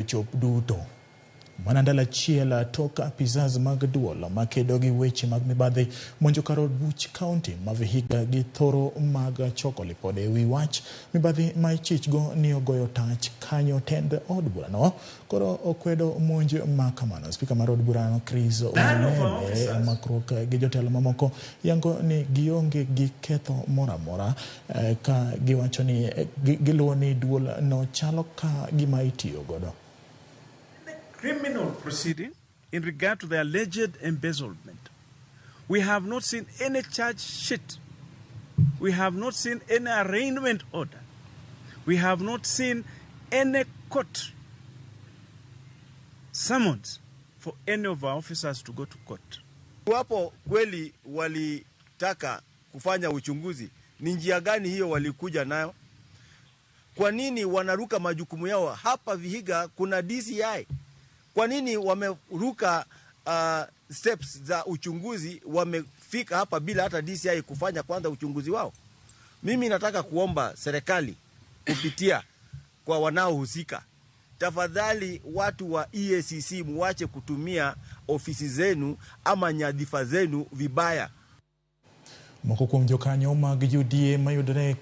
ochop duto. Mana ndalo achiel tok apisas mag duol makedo gi weche mag mibadhi monjo kar od buch kaunti ma Vihiga gi thoro mag choko lipode ewi wach mibadhi ma ichich go ni ogoyo tach kanyo tend od burano koro okwedo monj ma kamano. Spika mar od burano Chris Ong'ele makruok gi jotelo mamoko yango ni gionge gi ketho moro amora ka giwacho ni giluwo ni duol no chalo ka gima itiyo godo. Criminal proceeding in regard to the alleged embezzlement. We have not seen any charge sheet. We have not seen any arraignment order. We have not seen any court summons for any of our officers to go to court. Iwapo kweli walitaka kufanya uchunguzi, ni njia gani hiyo walikuja nayo? Kwa nini wanaruka majukumu yao? Hapa Vihiga kuna DCI. Kwa nini wameruka steps za uchunguzi, wamefika hapa bila hata DCI kufanya kwanza uchunguzi wao? Mimi nataka kuomba serikali kupitia kwa wanaohusika, tafadhali watu wa EACC muache kutumia ofisi zenu ama nyadhifa zenu vibaya. Moko kuom jokanyo mag UDA mayudore e